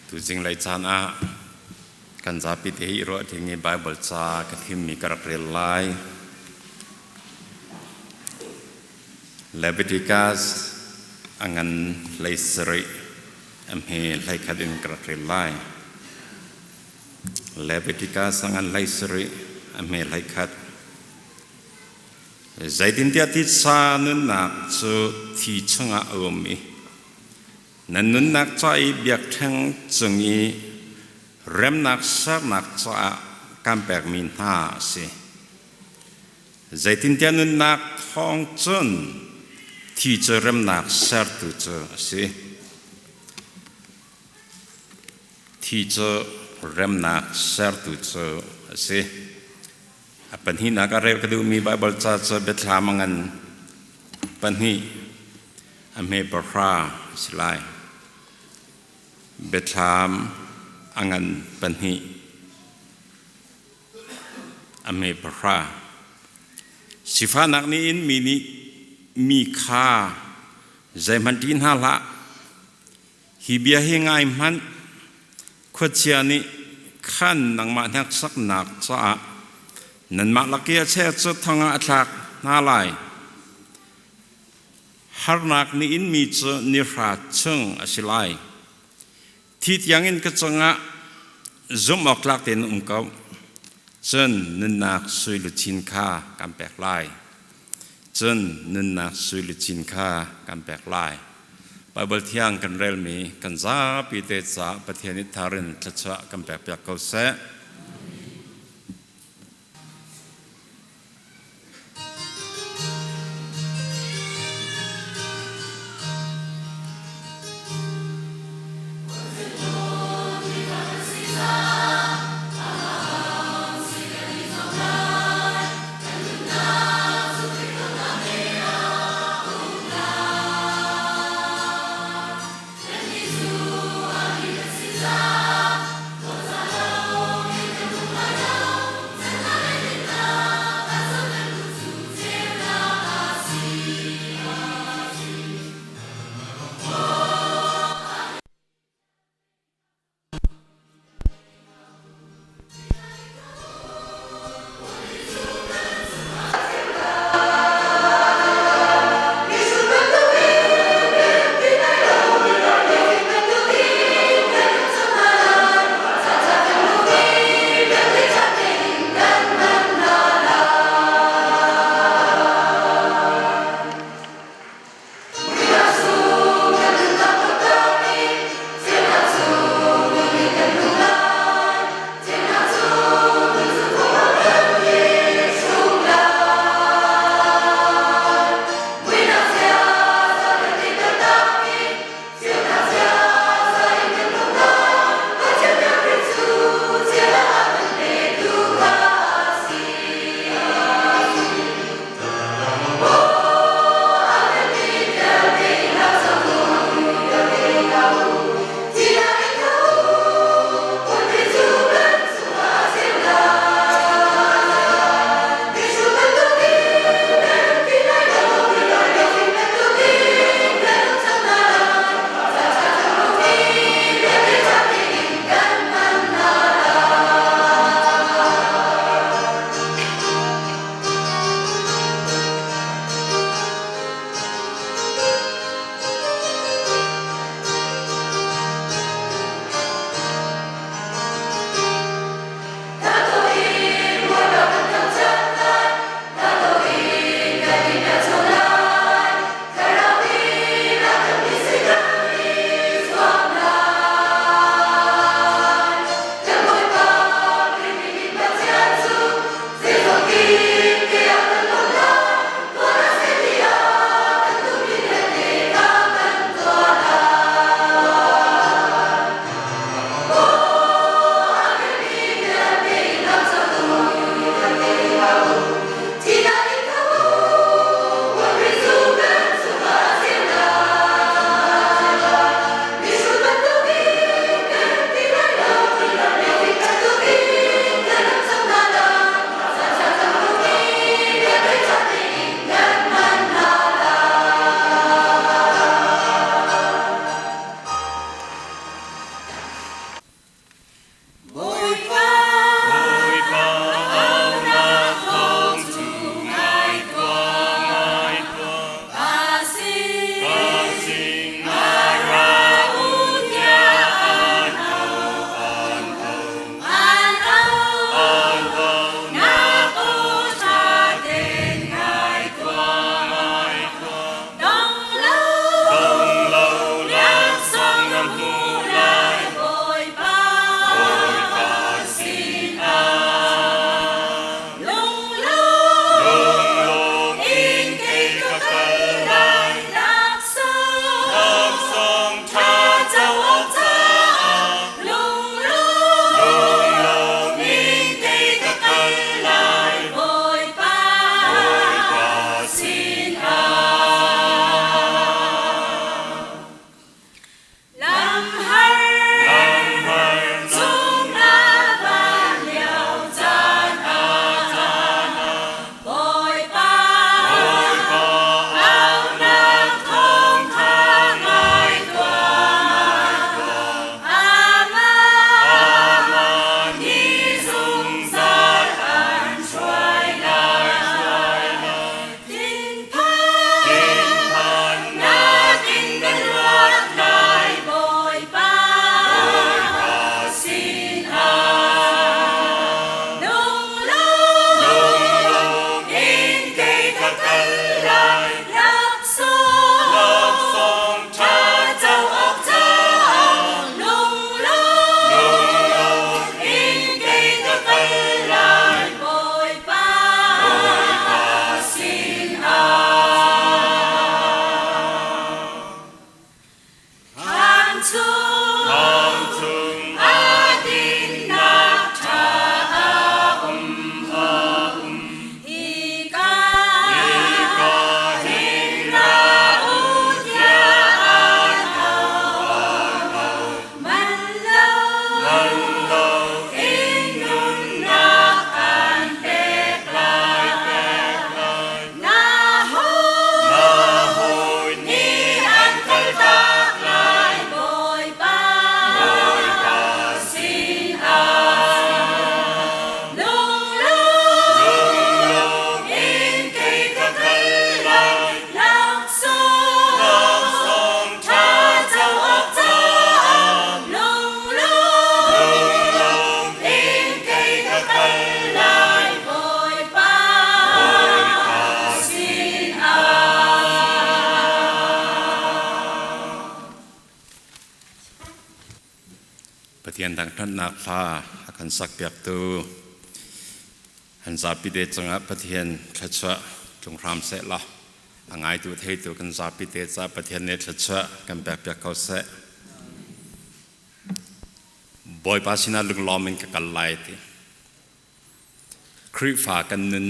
Tuzing lei caan ah kan zapi te hi ruah ding i Bible ca ka thimmi ka rak rel lai. Leviticus a ngan hlei sarih a hme hlei khat in ka rak rel lai. Leviticus a ngan hlei sarih a hme hlei khat. Zeitintiah titsa nunnak cu thi chungah a um i nan nunnak ca i biakṭheng cung i remnak sernak caah kan pekmi hna a si. Zeitintiah nunnak thawng cun thi cu remnak sertu cu a si. Thi cu remnak sertu cu a si. A pahnihnak a rel ka duhmi Baibal ca cu Biathlam a ngan pahnih a hme pahra a si lai. Biathlam a ngan pahnih a hme pahra. Sifahnak nih in mi nih mi kha zeihmanh ṭih hna hlah. Hi bia hi ngai hmanh, khuachia nih khan nangmah hneksaknak caah nanmah lak i a cheu cu thong ah a thlak hna lai. Harnak nih in mi cu nihra chung a si lai. Thi tiangin ka cungah zumh awk tlak tein um ko. Cun nunnak sui luchin kha kan pek lai. Cun nunnak sui luchin kha kan pek lai. Baibal thiang kan relmi kan zapi te caah Pathian i thar in thluachuah kan pekpiak ko seh. Pathian thangṭhatnak hla a kan sakpiaktu an zapite cungah Pathian thluachuah tlung hram seh law a ngaitu theitu kan zapite ca Pathian nih thluachuah kan pekpiak ko seh. Bawipa sinah lunglawm in ka kal lai ti. Khrihfa kan nun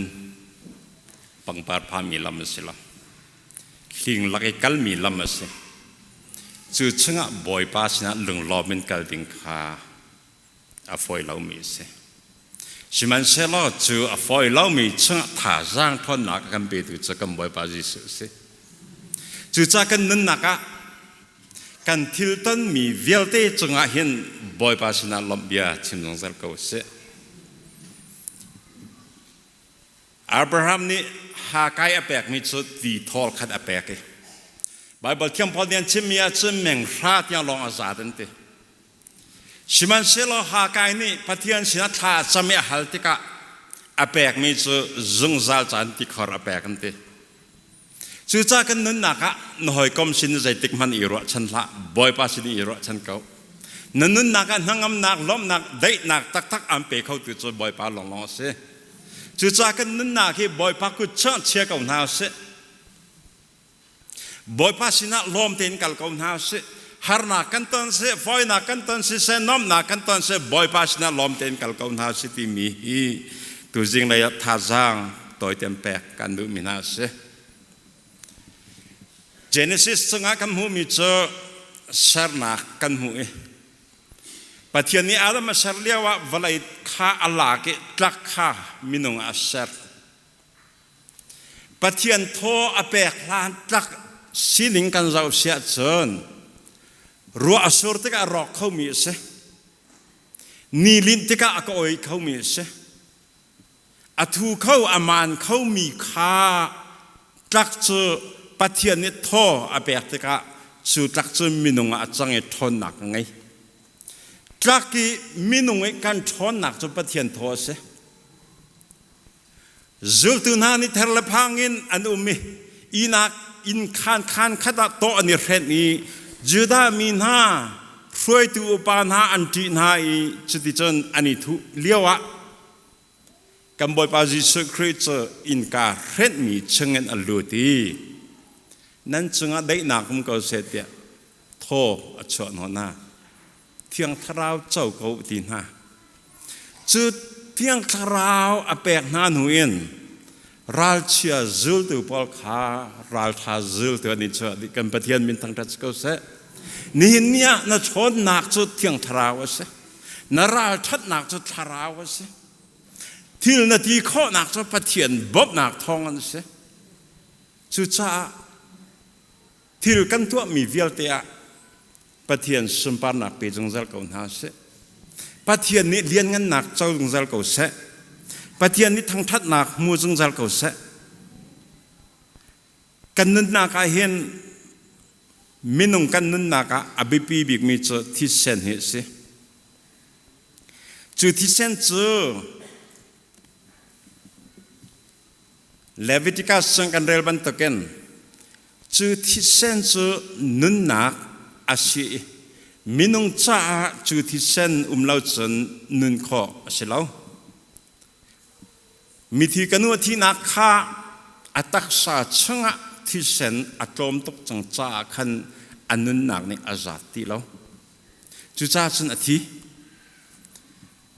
pangpar phami lam a si lo. Hling lak i kalmi lam a si. Cu chungah Bawipa sinah lunglawm in kal ding kha a fawi lomi a si. Sihmanhsehlaw cu a fawi lomi chungah thazaang ṭhawnnak a kan petu cu kan Bawipa Jesuh a si. Cucaah kan nunnak ah kan thil tonmi vialte cungah hin Bawipa sinah lawmh bia chim zungzal ko sih. Abraham nih Hakai a pekmi cu ti thawl khat a pek i Baibal thiang Paul nih an chimmi ahcun meng hra tiang lawng a zat an ti. Sihmanhsehlaw Hakai nih Pathian sinah thla a cam i a hal tikah a pekmi cu zungzal caan tikhor a pek an ti. Cucaah kan nunnak ah na hawikom sin zeitik hmanh i ruahchan hlah, Bawipa sin i ruahchan ko. Na nunnak ah hnangamnak, lawmhnak, daihnak taktak aan pe khotu cu Bawipa lawnglawng a si. Cucaah kan nunnak hi Bawipa kut chungah chia ko hna usih. Bawipa sinah lawm tein kal ko hna usih. Harnak kan ton seh, fawinak kan ton siseh, nuamhnak kan ton seh, Bawipa sinah lawm tein kal ko hna usih timi hi tuzing lei ah thazaang tawite pek kan duhmi hna a si. Genesis chungah kan hmuhmi cu sernak kan hmuh i Pathian nih Adam a ser lio ah vawlei kha a lak i tlak kha minung ah a ser. Pathian thaw a pek hlan tlak sining kan zoh siah cun ruah a sur tikah a rawk khomi a si. Ni linh tikah a ka oi khomi a si. A thu kho a maan khomi kha tlak cu Pathian nih thaw a pek tikah cu tlak cu minung ah a cang i ṭhawnnak a ngei. Tlak i minung i kan ṭhawnnak cu Pathian thaw a si. Zultu hna nih ther le phang in an um i inak inn khaan khaan khat ah tawh an i hrenh i Judah mi hna hruaitu upa hna an ṭih hna i cuticun an i thuh lioah Kan Bawipa Jesuh Khrih cu innka hrenhmi chungin a lut i nan cungah daihnak um ko seh tiah thaw a chuah hnawh hna. Thiang Thlarau co ko u ti hna. Cu Thiang Thlarau a pek hna hnu in ralchia zultu pawl kha ralṭha zultu an i chuah dih. Kan Pathian min thangṭhat si ko seh. Nihin ni ah na ṭhawnnak cu Thiang Thlarau a si. Na ralṭhatnak cu thlarau a si. Thil na ti khawhnak cu Pathian bawmhnak thawng an si. Cucaah thil kan tuahmi vialte ah Pathian sunparnak pe zungzal ko hna sih. Pathian nih lianngannak co zungzal ko seh. Pathian nih thangṭhatnak hmu zungzal ko seh. Kan nunnak ah hin minung kan nunnak ah a biapi bikmi cu thisen hi a si. Cu thisen cu Leviticus chung kan rel bantukin cu thisen cu nunnak a si i minung caah cu thisen um lo cun nun khawh a si lo. Mithi ka nu a thihnak kha a taksa chungah thisen a tlawm tuk cang caah khan a nunnak nih a zat ti lo. Cucaah cun a thi.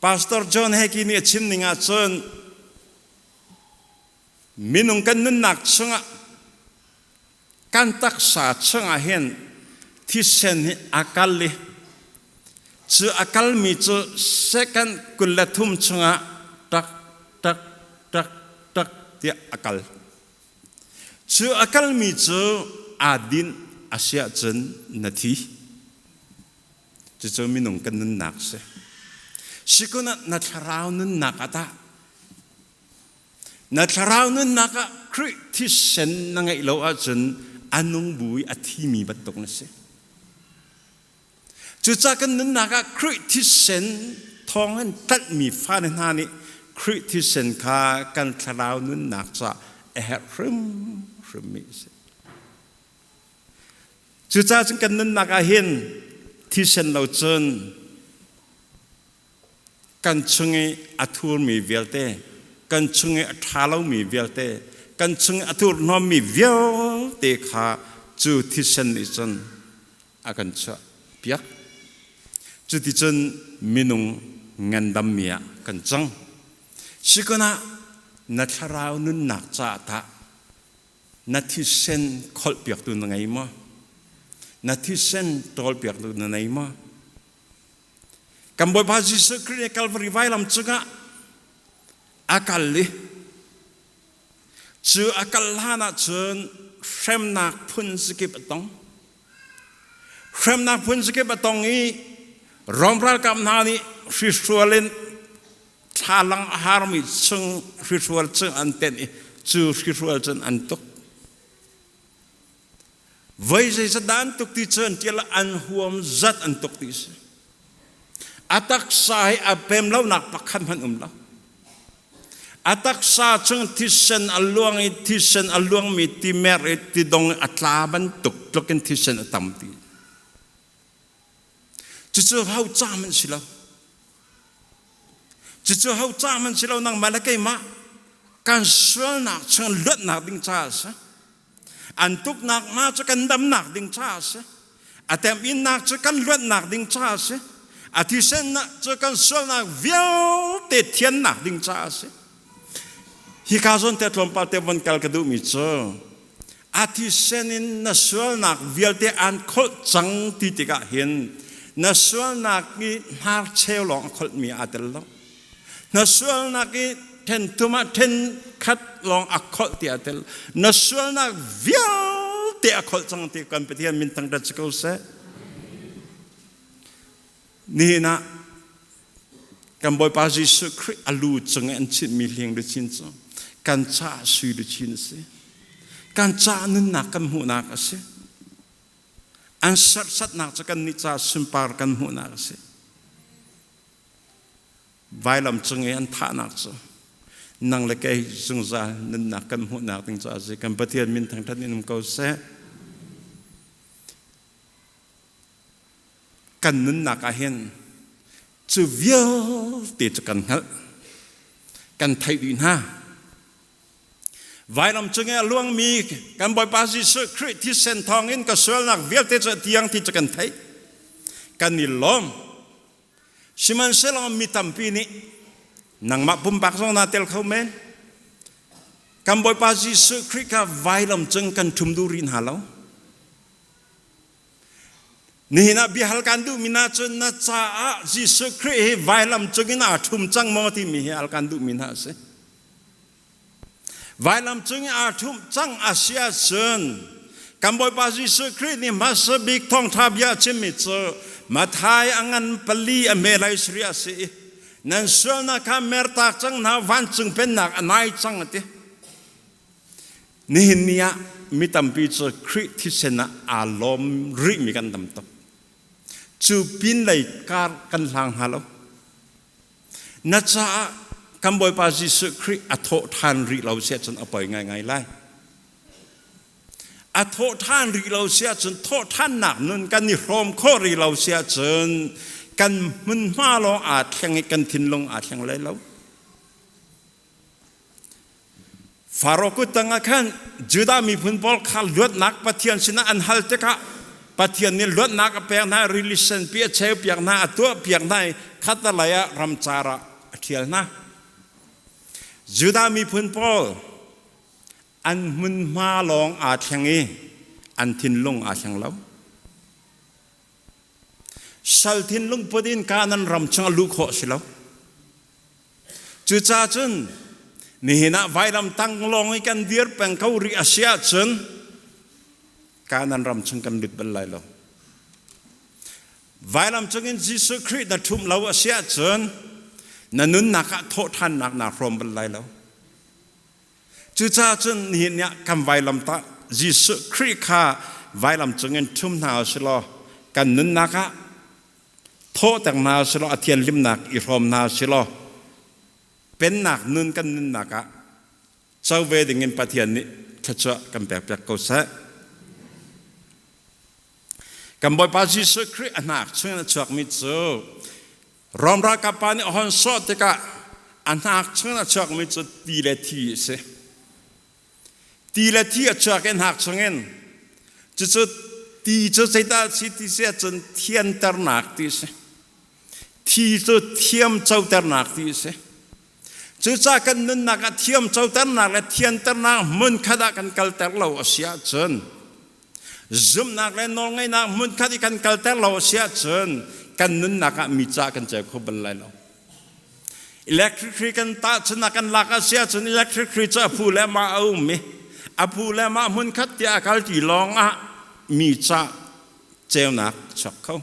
Pastor John Hagee nih a chim ning ahcun minung kan nunnak chungah kan taksa chungah hin thisen hi a kal i cu a kalmi cu second 23 chungah tak tak tak tak tiah a kal. Cu a kalmi cu aa dinh a si ahcun na thi. Cucu minung kan nunnak si. Sikun ah na thlarau nunnak ah tah Na thlarau nunnak ah Khrih thisen na ngeih lo ahcun a nung bu i a thimi bantuk na si. Cucaah kan nunnak ah Khrih thisen thawng in tlanhmi fale hna nih Khrih thisen kha kan thlarau nunnak caah a herh hrimhrimmi a si. Cucaah cun kan nunnak ah hin thisen lo cun Kan chung i a thurmi vialte, kan chung i a ṭha lomi vialte, kan chung i a thurhnawmmi vialte kha cu thisen nih cun a kan chuah piak. Cuticun minung ngandammi ah kan cang. Sikon ah na thlarau nunnak caah tah na thisen kholhpiaktu na ngei maw? Na thisen ṭawlpiaktu na nei maw? Kan Bawipa Jesuh Khrih nih Calvary vailam cungah a kal i cu a kal hlan ah cun hremnak phun zakip a tong. Hremnak phun zakip a tong i Rom ralkap hna nih hrihrual in thlalang a harmi chung hrihrual cu an tenh i cu hrihrual cun an tuk. Voi zeizat dah an tuk ti cu an ṭial an huam zat an tuk ti si. A taksa hi a pem lonak pakhat hmanh um lo. A taksa chung thisen a luang i thisen a luangmi timer i tidong a tla bantuk tluk in thisen a tam ti. Cucu ho ca hmanh si lo. Cucu ho ca hmanh si lo nangmah le keimah kan sualnak chung luatnak ding caah a si. An tuknak hna cu kan damnak ding caah a si. A temhinnak cu kan luatnak ding caah a si. A thisen cu kan sualnak vialte thiannak ding caah a si. Hika zawn te tlawmpal te von kal ka duhmi cu a thisen in na sualnak vialte an kholh cang ti tikah hin na sualnak i hnarcheu lawng a kholhmi aa tel lo. Na sualnak i ṭhenthum ah ṭhenkhat lawng a kholh ti aa tel. Na sualnak vialte a kholh cang ti kan Pathian min thangṭhat si ko seh. Nihin ah kan Bawipa Jesuh Khrih a lu cung i an chinhmi hling luchin cu kan caah sui luchin a si. Kan caah nunnak kan hmuhnak a si. An serhsatnak cu kannih caah sunpar kan hmuhnak a si. Vailam cung i an thahnak cu nang le kei zungzal nunnak kan hmuhnak ding caah a si. Kan Pathian min thangṭhat in um ko seh. Kan nunnak ah hin cu vialte cu kan hngalh. Kan theih dih hna. Vailam cung i a luangmi kan Bawipa Jesuh Khrih thisen thawngin ka sualnak vialte cu a tiang ti cu kan theih. Kan i lawm. Sihmanhsehlaw mi tampi nih nangmah pumpak zong naa tel kho men. Kan Bawipa Jesuh Khrih kha vailam cung kan ṭhum duh rih hna lo. Nihin ah biahal kan duhmi hna cu na caah Jesuh Khrih hi vailam cungin aa ṭhum cang maw timi hi al kan duhmi hna a si. Vailam cung i aa ṭhumh cang a si ahcun kan Bawipa Jesuh Khrih nih hmasa bik thawngṭha bia a chimmi cu Matthai a ngan pali a hme lai sarih a si i nan sualnak kha mertak cang hna vancung pennak a nai cang a ti. Nihin ni ah mi tampi cu Khrih thisen ah aa lawm rihmi kan tam tuk. Cu pin lei kar kan hlang hna lo. Na caah kan Bawipa Jesuh Khrih a thawh ṭhan rih lo si ahcun a poi ngaingai lai. A thawh ṭhan rih lo si ahcun thawh ṭhannak nun kan i hrawm khawh rih lo si ahcun kan hmunhma lawng aa thleng i kan thinlung aa thleng lai lo. Faro kut tangah khan Judah miphun pawl kha luatnak Pathian sinah an hal tikah Pathian nih luatnak a pek hna, rili senpi a cheu piak hna, a tuah piak hna i khatalei ah ramcar ah a ṭhial hna. Judah miphun pawl an hmunhma lawng aa thleng i an thinlung aa thleng lo. Sal thinlung put in Kanaan ram chung a luh khawh a si lo. Cucaah cun nihin ah vailam tang lawng i kan dir peng ko rih a si ahcun Kanaan ram chung kan lut bal lai lo. Vailam cungin Jesuh Khrih na ṭhumh lo a si ahcun na nunnak ah thawhṭhannak naa hrawm bal lai lo. Cucaah cun nihin ah kan vailam tah Jesuh Khrih kha vailam cungin ṭhum hna u sih law kan nunnak ah thawhter hna sih law a thianhlimnak i hrawm hna sih law pennak nun kan nunnak ah co ve dingin Pathian nih thluachuah kan pekpiak ko seh. Kan Bawipa Jesuh Khrih a hnak chungin a chuakmi cu Rom ralkap pa nih a hon sawh tikah a hnak chung a chuakmi cu ti le thi a si. Ti le thi a chuak i hnak chungin cucu ti cu zeidah a si ti si ahcun thianternak ti a si. Thi cu thiam coternak ti a si. Cucaah kan nunnak ah thiam coternak le thianternak hmun khat ah kan kalter lo a si ahcun zumhnak le nawlngaihnak hmun khat i kan kalter lo a si ahcun kan nunnak ah mi ca kan ceu kho bal lai lo. Electric tree kan tahchunnak kan lak a si ahcun electric tree cu a phu le mah a um i a phu le mah hmun khat tiah a kal ti lawng ah mi ca ceunak chuak kho.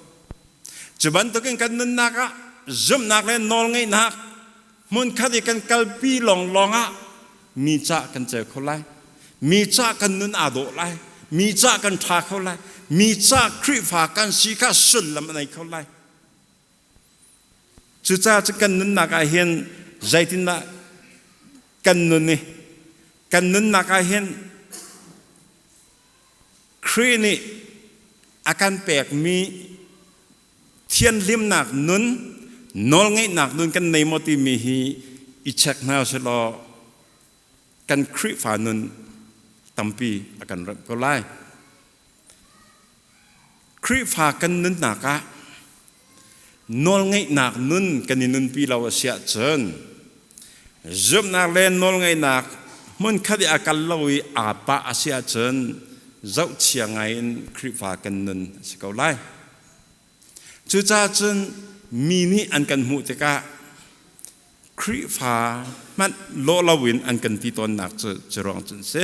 Cu bantukin kan nunnak ah zumhnak le nawlngaihnak hmun khat i kan kalpi lawnglawng ah mi ca kan ceu kho lai. Mi ca kan nun aa dawh lai. Mi ca kan ṭha kho lai. Mi ca Khrihfa kan si kha sullam a nei kho lai. Cucaah cu kan nunnak ah hin zeitindah kan nun i kan nunnak ah hin Khrih nih a kan pekmi thianhlimnak nun, nawlngeihnak nun kan nei maw timi hi i check hna usilaw kan Khrihfa nun tampi a kan remh ko lai. Khrihfa kan nunnak ah nawlngeihnak nun kan i nunpi lo a si ahcun zumhnak le nawlngeihnak hmunkhat i a kal lo i aa pah a si ahcun zohchia ngai in Khrihfa kan nun a si ko lai. Cucaah cun mi nih an kan hmuh tikah Khrihfa hmanh lawh loin an kan ti tawnnak cu cu ruang cun si.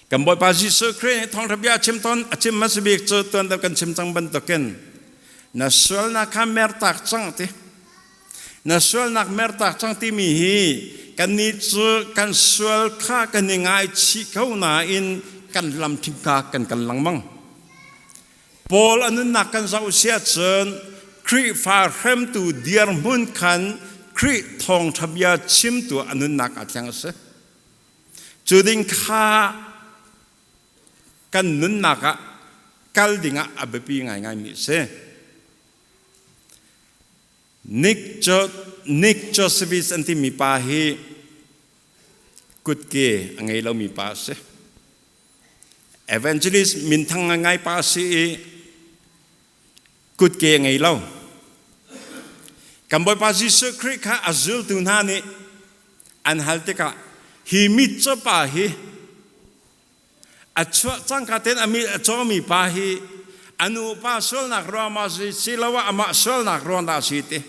Kan Bawipa Jesuh Khrih nih thawngṭha bia a chim tawn a chim hmasa bik cu tuan deuh kan chim cang bantukin na sualnak kha mertak cang ti na sualnak mertak cang timi hi kannih cu kan sual kha kan i ngaichih ko nain kan lam thingka kan kal lengmang. Paul a nunnak kan zoh si ahcun Khrihfa hremtu dirhmun khan Khrih thawngṭha bia chimtu a nunnak aa thleng a si. Cu ding kha kan nunnak ah kal dingah a biapi ngaingaimi a si. Nick Josephus an timi pa hi kutke a ngei lomi pa a si. Evangelist minthang ngai pa a si i kutke a ngei lo. Kan Bawipa Jesuh Khrih kha a zultu hna nih an hal tikah hi mitcaw pa hi a chuah cangka tein a mit a cawmi pa hi a nu pa sualnak ruang ma si siloah amah sualnak ruang dah a si ti.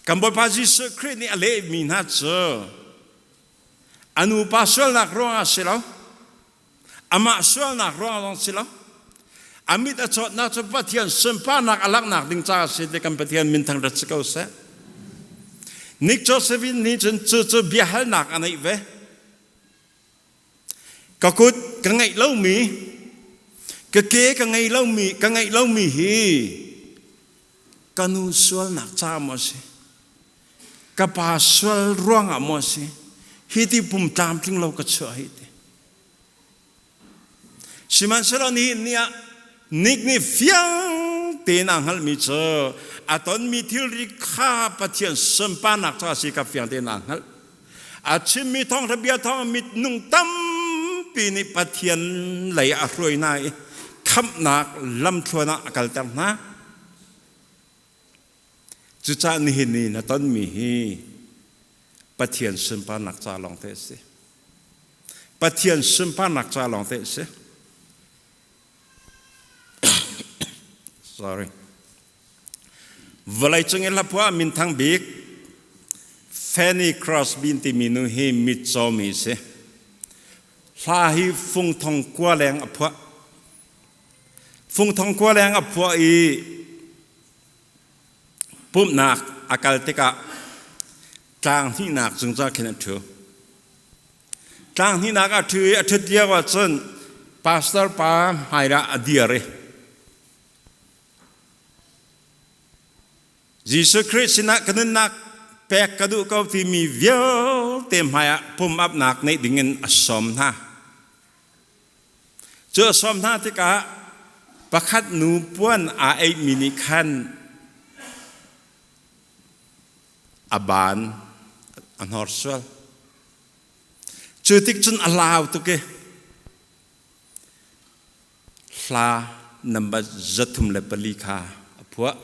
Kan Bawipa Jesuh Khrih nih a lehmi hna cu a nupa sualnak ruangah si lo, amah sualnak ruang zong si lo, a mit a cawtnak cu Pathian sunparnak a langhnak ding caah si ti kan Pathian min thangṭhat si ko seh. Nick Josephine nih cun cu cu biahalnak a neih ve. Ka kut ka ngeih lomi, ka ke ka ngei lomi, ka ngeih lomi hi ka nu sualnak caah maw a si? Ka pa sual ruangah maw a si? Hi ti pum tlamtling lo ka chuah hi ti. Sihmanhsehlaw nihin ni ah Nick nih fiang tein aa hngalhmi cu a tonmi thilri kha Pathian sunparnak cu a si kha fiang tein aa hngalh. A chimmi thawngṭha bia thawng mitnung tampi nih Pathian lei ah a hruai hna i khamhnak lamthluan ah a kalter hna. Cucaah nihin ni na tonmi hi Pathian sunparnak ca lawngte a si. Pathian sunparnak ca lawngte a si. Sorry. Vawleicung i hlaphuah minthang bik Fanny Crosby timi nu hi mitcaw mi a si. Hla hi fungthong kua leng a phuah. Fungthong kua leng a phuah i pumhnak a kal tikah tlang hnihnak zungzal khin a ṭhu. Tlang hnihnak a ṭhu i a ṭhut lio ahcun pastor pa hmaiah a dir i Jesuh Khrih sinah ka nunnak pek ka duh ko timi vialte hmaiah pum-apnak neih dingin a sawm hna. Cu a sawm hna tikah Pakhat nu puan aa eihmi nih khan a baan a hnorsual. Cu tik cun a lau tuk i hla number 304 kha a phuah.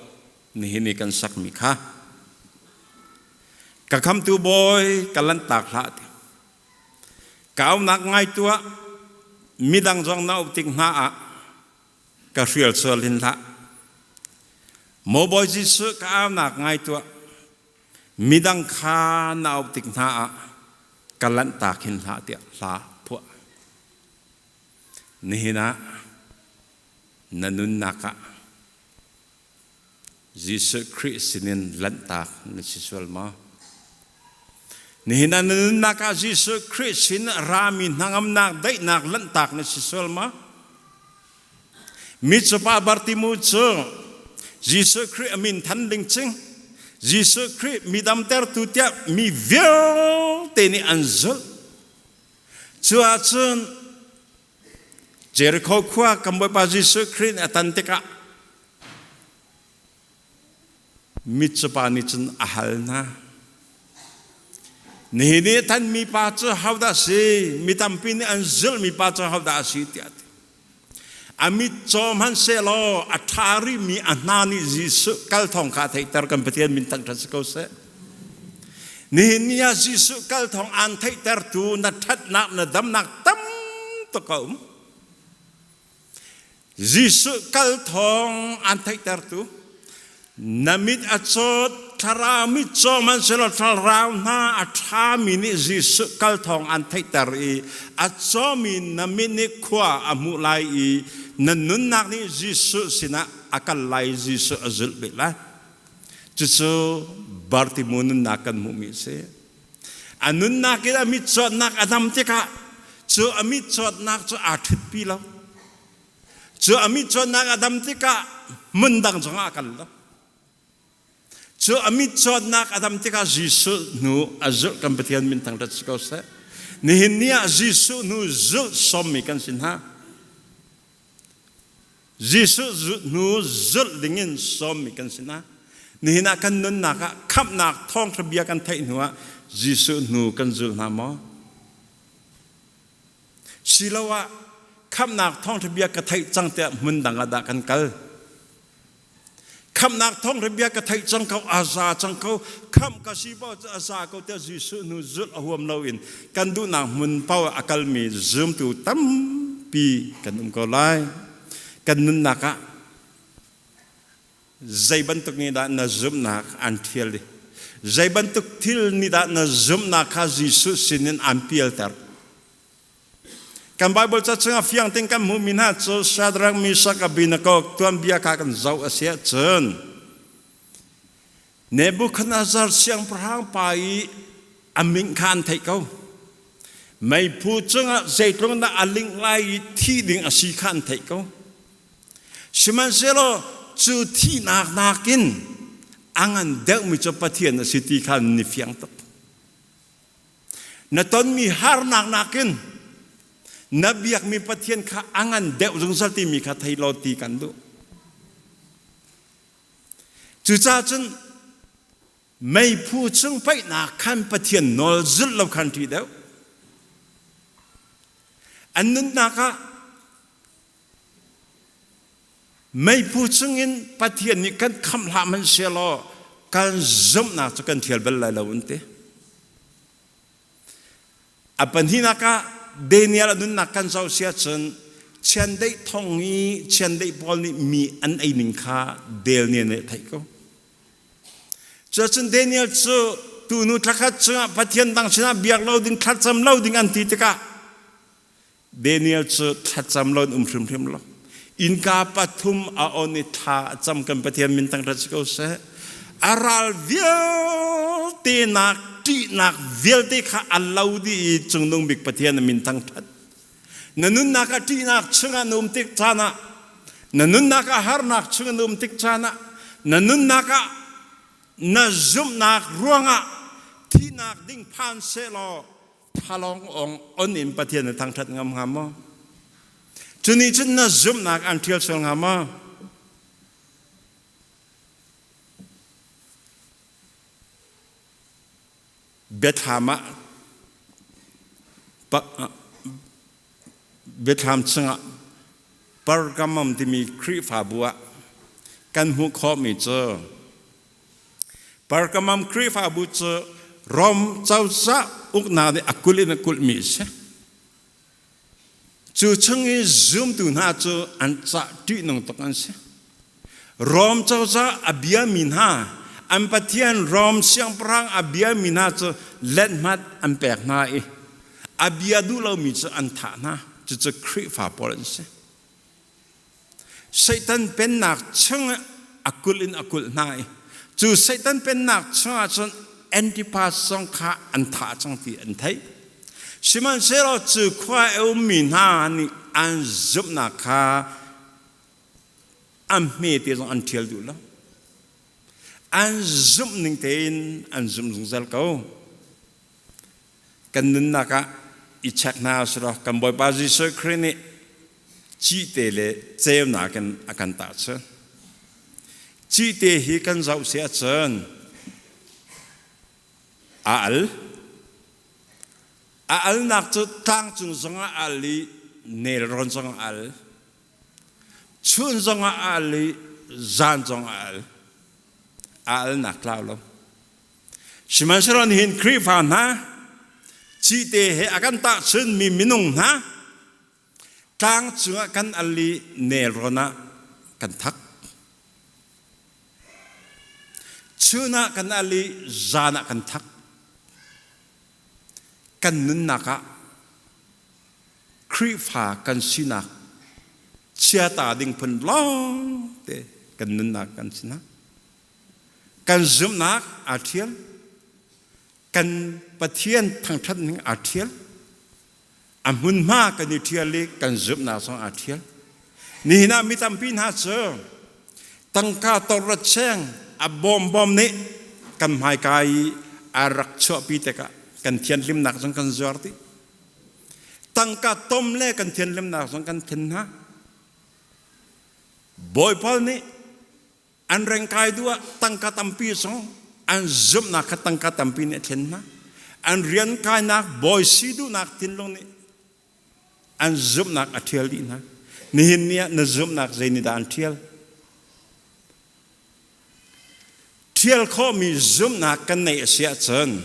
Nihin i kan sakmi kha. Ka khamtu bawi ka lanhtak hlah ti. Ka aunak ngai tuah, midang zong na auh tik hna ah ka hrial sual hin hlah. Maw Bawi Jesuh ka aunak ngai tuah, midang kha na auh tik hna ah ka lanhtak hin hlah tiah hla phuah. Nihin ah na nunnak ah Jesuh Khrih sinin lanhtak na si sual maw? Nihin ah na nunnak ah Jesuh Khrih sin rami hnangamnak daihnak lanhtak na si sual maw? Mitcupa Bartimu cu Jesuh Khrih a min than ding cing Jesuh Khrih mi damtertu tiah mi vialte nih an zulh. Cu ahcun Jericho khua kan Bawipa Jesuh Khrih nih a tan tikah mitcupa nih cun a hal hna. Nihin i a thanmi pa cu hodah a si? Mi tampi nih an zulhmi pa cu hodah a si tiah a ti. A mitcaw hmanhsehlaw a ṭha rihmi a hna nih Jesuh kal thawng kha a theihter kan Pathian min thangṭhat si ko seh. Nihin ni ah Jesuh kal thawng aan theihtertu na ṭhatnak na damnak tam tuk a um. Jesuh kal thawng aan theihtertu na mit a cawt thlarau mit caw hmanhsehlaw thlarau hna a ṭhami nih Jesuh kal thawng an theihter i a cawmi na mit nih khua a hmuh lai i na nunnak nih Jesuh sinah a kal lai Jesuh a zulh beh lai. Cucu Bartimu nunnak kan hmuhmi a si. A nunnak in a mit cawtnak a dam tikah cu a mit cawtnak cu aa ṭhutpi lo. Cu a mit cawtnak a dam tikah hmun dang zongah a kal lo. Cu a mit cawtnak a dam tikah Jesuh hnu a zulh kan Pathian min thangṭhat si ko seh. Nihin ni ah Jesuh hnu zulh sawmmi kan si hna. Jesuh hnu zulh dingin sawmmi kan si hna. Nihin ah kan nunnak ah khamhnak thawngṭha bia kan theih hnu ah Jesuh hnu kan zul hna maw? Siloah khamhnak thawngṭha bia ka theih cang tiah hmun dang ah dah kan kal. Khamhnak thawngṭha bia ka theih cang ko, a za cang ko, khamh ka si paoh cu a za ko tiah Jesuh hnu zulh a huam loin kan duhnak hmun paoh ah a kalmi zumtu tampi kan um ko lai. Kan nunnak ah zei bantuk nih dah na zumhnak an ṭhial i zei bantuk thil nih dah na zumhnak kha Jesuh sinin aan pialter? Kan Bible ca chungah fiang tein kan hmuhmi hna cu Shadrach, Meshach, Abednego tuanbia kha kan zoh a si ahcun Nebuchadnezzar siangpahrang pa i a min kha an theih ko. Meiphu cungah zeitluk dah a ling lai i thi ding a si kha an theih ko. Sihmanhsehlaw cu thihnak nakin a ngan deuhmi cu Pathian a si ti kha ni fiang tuk. Na tonmi harnak nakin na biakmi Pathian kha a ngan deuh zungzal timi kha thei law ti kan duh. Cucaah cun meiphu chung paihnak khan Pathian nawl zulh lo khan ṭih deuh. An nunnak ah meiphu chungin Pathian nih kan khamh hlah hmanh sehlaw kan zumhnak cu kan ṭhial bal lai lo an ti. A pahnihnak ah Daniel a nunnak kan zoh si ahcun chiandeih thong i chiandeih pawl nih mi an ei ning kha Daniel nih a theih ko. Cuacun Daniel cu tunu thlakhat chungah Pathian dang sinah biak lo ding thlacam lo ding an ti tikah Daniel cu thlacam lo in um hrimhrim lo. Innka pathum a on i thla a cam kan Pathian min thangṭhat si ko seh. A ral vialte nak ṭihnak vialte kha a lo dih i cungnung bik Pathian a min thangṭhat. Na nunnak ah ṭihnak chungah na um tik caan ah, na nunnak ah harnak chungah na um tik caan ah, na nunnak ah na zumhnak ruangah thihnak ding phan sehlaw thalong ong on in Pathian na thangṭhat ngam hnga maw? Cu nih cun na zumhnak an ṭhial sual hnga maw? Biathlam ah Biathlam chungah Pergamum timi Khrihfabu ah kan hmuh khawhmi cu Pergamum Khrihfabu cu Rom cozah uknak nih a kulh in a kulhmi a si. Cu chung i zumtu hna cu an cah ṭihnung tuk an si. Rom cozah a biami hna, an pathian Rom siangpahrang a biami hna cu lethmat an pek hna i a bia duh lomi cu an thah hna. Cucu Khrihfa pawl an si. Satan pennak chung a kulh in a kulh hna i cu Satan pennak chungah cun Antipas zong kha an thah cang ti an theih. Sihmanhsehlaw cu khua a ummi hna nih an zumhnak kha an hmete zong an ṭhial duh lo. An zumh ning tein an zumh zungzal ko. Kan nunnak ah i check hna usih kan Bawipa Jesuh Khrih nih cite le ceunak in a kan tahchunh. Cite hi kan zoh si ahcun a al. A alnak cu tlangcung zongah a al i nelrawn zongah a al. Chun zongah a al i zan zongah a al. A alnak tlau lo. Sihmanhsehlaw nihin Khrihfa hna cite he a kan tahchunmi minung hna tlang cungah kan al i nelrawn ah kan thak. Chun ah kan al i zan ah kan thak. Kan nunnak ah Khrihfa kan sinak chiata ding phun lawng te kan nunnak kan si hna. Kan zumhnak aa ṭhial. Kan Pathian thangṭhat ning aa ṭhial. A hmunhma kan i ṭhial i kan zumhnak zong aa ṭhial. Nihin ah mi tampi hna cu tangka torrat cheng a bawmbawm nih kan hmaika i a rak chuahpi tikah kan thianhlimnak zong kan zuar dih. Tangka tom le kan thianhlimnak zong kan then hna. Bawipa nih An rengkai duh ah tangka tampi zong an zumhnak kha tangka tampi nih a thlen hna. An rian kainak bawi si duhnak thinlung nih an zumhnak a ṭhial dih hna. Nihin ni ah na zumhnak zei nih dah an ṭhial? Ṭhial khawhmi zumhnak kan neih a si ahcun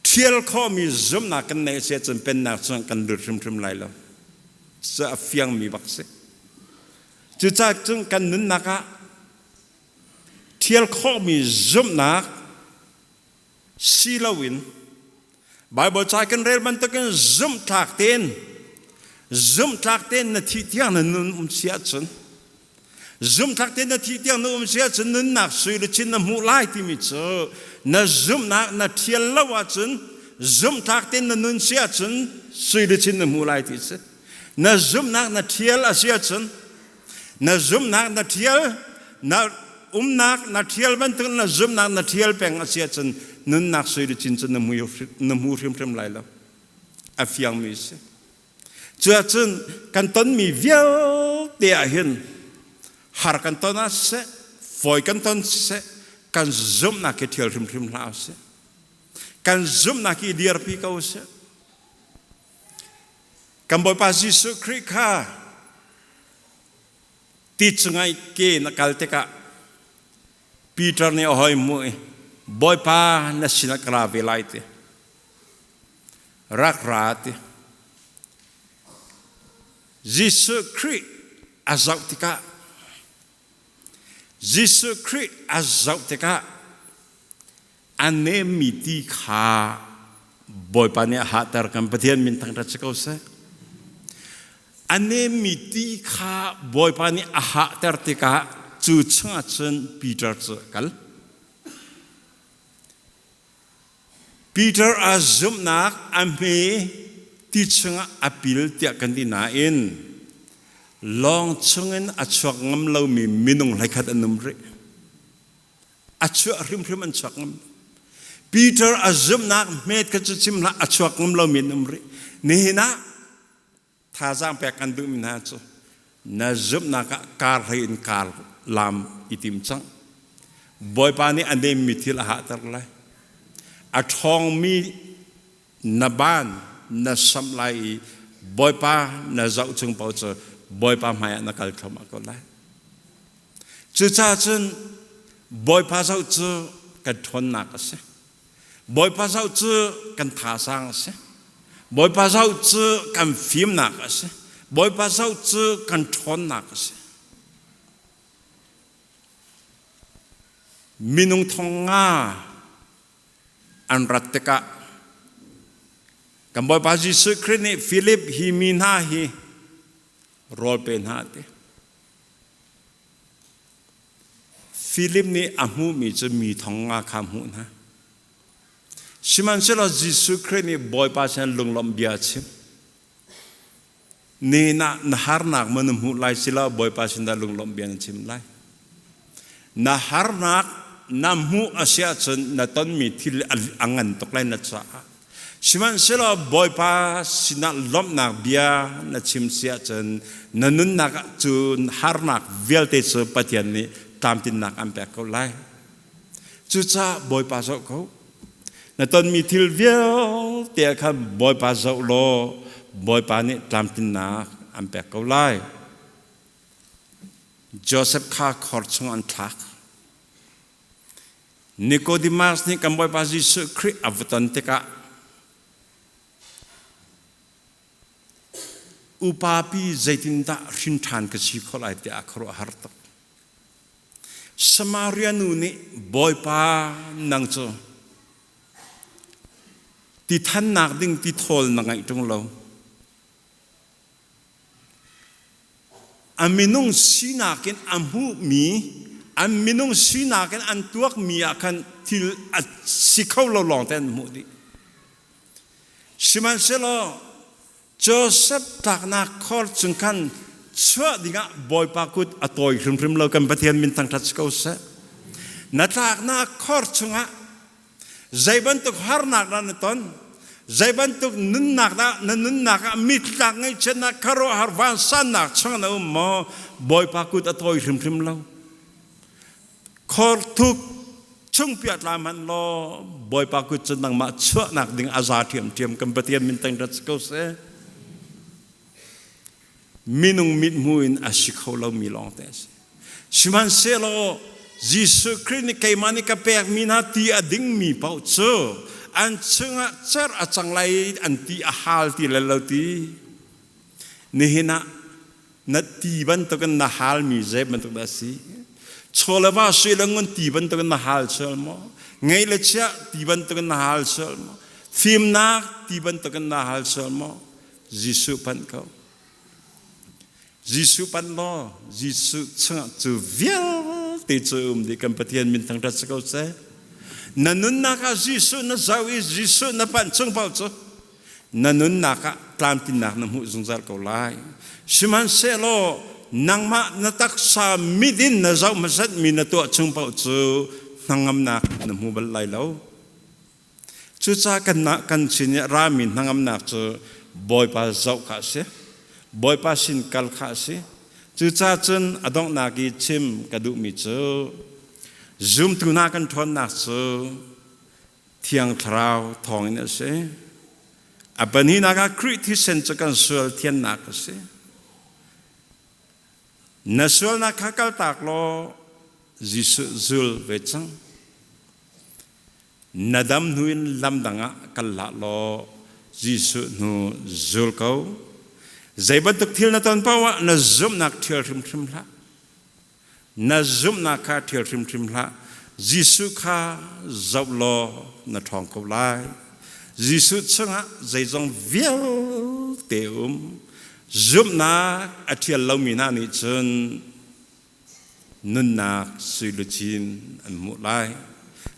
ṭhial khawhmi zumhnak kan neih a si ahcun pennak cun kan lut hrimhrim lai lo. Cu a fiangmi bak si. Cucaah cun kan nunnak ah ṭhial khawhmi zumhnak si loin Baibal ca kan rel bantukin zumhtlak tein zumhtlak tein na thih tiang na nun um si ahcun zumhtlak tein na thih tiang na um si ahcun nunnak sui luchin na hmuh lai timi cu na zumhnak na ṭhial lo ahcun zumhtlak tein na nun si ahcun sui luchin na hmuh lai ti a si. Na zumhnak na ṭhial a si ahcun na zumhnak na ṭhial na umnak na ṭhial bantuk na zumhnak na ṭhial peng a si ahcun nunnak sui luchin cu na hmu hrimhrim lai lo. A fiangmi a si. Cuahcun kan tonmi vialte ah hin har kan ton ah siseh, fawi kan ton siseh, kan zumhnak hi ṭhial hrimhrim hlah usih. Kan zumhnak hi dirpi ko usih. Kan Bawipa Jesuh Khrih kha ti chungah ke na kal tikah Peter nih a hoi hmuh i Bawipa na sinah ka ra ve lai ti rak ra ti Jesuh Khrih a zoh tikah Jesuh Khrih a zoh tikah A nemmi ti kha Bawipa nih a hahter kan Pathian min thangṭhat si ko seh. A nemmi ti kha Bawipa nih a hahter tikah cu chungah cun Peter cu a kal. Peter a zumhnak a hme ti chungah a pil tiah kan ti nain lawng chungin a chuak ngam lomi minung hlei khat an um rih. A chuah hrimhrim an chuak ngam. Peter a zumhnak hmet kha cu chim hlah a chuak ngam lomi an um rih. Nihin ah Thazaang pek kan duhmi hna cu na zumhnak ah kar hlei in kar lam i tim cang. Bawipa nih a nemmi thil a hahter lai. A ṭhawngmi na ban na samh lai i Bawipa na zoh chung paoh cu Bawipa hmaiah na kal thluahmah ko lai. Cucaah cun Bawipa zoh cu kan ṭhawnnak a si. Bawipa zoh cu kan thazaang a si. Bawipa zoh cu kan fimnak a si. Bawipa zoh cu kan ṭhawnnak a si. Minung thong nga an rat tikah kan Bawipa Jesuh Khrih nih Philip hi mi hna hi rawl pe hna a ti. Philip nih a hmuhmi cu mi thong nga kha a hmuh hna. Sihmanhsehlaw Jesuh Khrih nih Bawipa sin lunglawmh bia a chim. Ni na na harnak maw na hmuh lai silo Bawipa sin dah lunglawmh bia na chim lai. Na harnak na hmuh a si ahcun na tonmi thil a ngan tuk lai na caah. Sihmanhsehlaw Bawipa sinah lawmhnak bia na chim si ahcun na nunnak ah cun harnak vialte cu Pathian nih tlamtlinnak an pek ko lai. Cucaah Bawipa zoh ko. Na tonmi thil vialte ah khan Bawipa zoh law Bawipa nih tlamtlinnak an pek ko lai. Joseph kha khor chung an thlak. Nicodemus nih kan Bawipa Jesuh Khrih a va ton tikah upa pi zeitindah hrin ṭhan ka si khawh lai tiah a khuaruah har tuk. Samaria nu nih Bawipa nang cu ti thannak ding ti thawl na ngeih ṭung lo. A minung sinak in a hmuhmi, an minung sinak in an tuakmi ah khan thil a si kho lo lawng te an hmuh dih. Sihmanhsehlaw Joseph tlaknak khor chung khan chuah dingah Bawipa kut a tawi hrimhrim lo kan Pathian min thangṭhat si ko seh. Na tlaknak khor chungah Zei bantuk harnak dah na ton? Zei bantuk nunnak dah na nunnak ah mitlak ngaihchiatnak khuaruahhar vansannak chung na um maw? Bawipa kut a tawi hrimhrim lo. Khor thuk chung piah tla hmanh law Bawipa kut cu nangmah chuahnak ding a za ṭhiamṭhiam kan Pathian min tang rat si ko seh. Minung mithmuh in a si kho lomi lawng te a si. Sihmanhsehlaw Jesuh Khrih nih keimah nih ka pekmi hna ti a dingmi paoh cu an chungah cer a cang lai an ti a hal ti le lo ti. Nihin ah na ti bantukin na halmi zei bantuk dah a si? Chaw le va sui le ngun ti bantukin na hal sual maw? Ngei le chia ti bantukin na hal sual maw? Fimnak ti bantukin na hal sual maw? Jesuh panh ko. Jesuh panh law Jesuh chungah cu vialte cu um dih kan Pathian min thangṭhat si ko seh. Na nunnak ah Jesuh na zoh i Jesuh na panh chung paoh cu na nunnak ah tlamtlinnak na hmuh zungzal ko lai. Sihmanhsehlaw nangmah na taksa mit in na zoh hmasatmi na tuah chung paoh cu hnangamnak na hmu bal lai lo. Cucaah kan sin i a rami hnangamnak cu Bawipa zoh kha a si. Bawipa sin kal kha a si. Cucaah cun a donghnak i chim ka duhmi cu zumtu hna kan ṭhawnnak cu Thiang Thlarau thawngin a si. A pahnihnak ah Khrih thisen cu kan sual thiannak a si. Na sualnak kha kaltak law Jesuh zul ve cang. Na dam hnu in lam dang ah kal hlah law Jesuh hnu zul ko. Zei bantuk thil na ton paoh ah na zumhnak ṭhial hrimhrim hlah. Na zumhnak kha ṭhial hrimhrim hlah. Jesuh kha zoh law na ṭhawng ko lai. Jesuh chungah zeizong vialte um. Zumhnak a ṭhial lomi hna nih cun nunnak sui luchin an hmuh lai.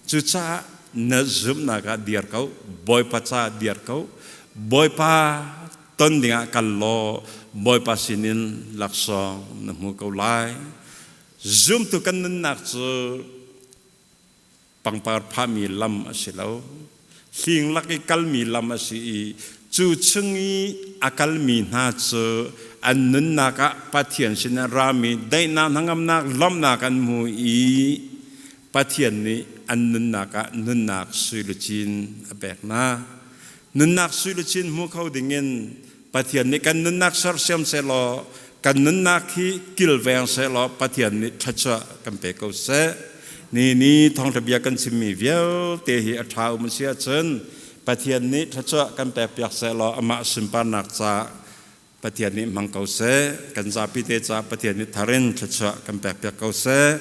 Cucaah na zumhnak ah dir ko, Bawipa caah dir ko, Bawipa ton dingah kal law Bawipa sinin laksawng na hmu ko lai. Zumtu kan nunnak cu pangpar phahmi lam a si lo. Hling lak i kalmi lam a si i Cu chung i a kalmi hna cu an nunnak ah Pathian sinah rami daihnak, hnangamnak, lawmhnak an hmu i Pathian nih an nunnak ah nunnak suiluchin a pek hna. Nunnak suiluchin hmu kho dingin Pathian nih kan nunnak sersiam sehlaw, kan nunnak hi kilveng sehlaw Pathian nih thluachuah kan pe ko seh. Ni ni thawngṭha bia kan chimmi vialte hi a ṭha um a si ahcun Pathian nih thluachuah kan pekpiak sehlaw amah sunparnak ca Pathian nih hmang ko seh. Kan zapi te ca Pathian nih thar in thluachuah kan pekpiak ko seh.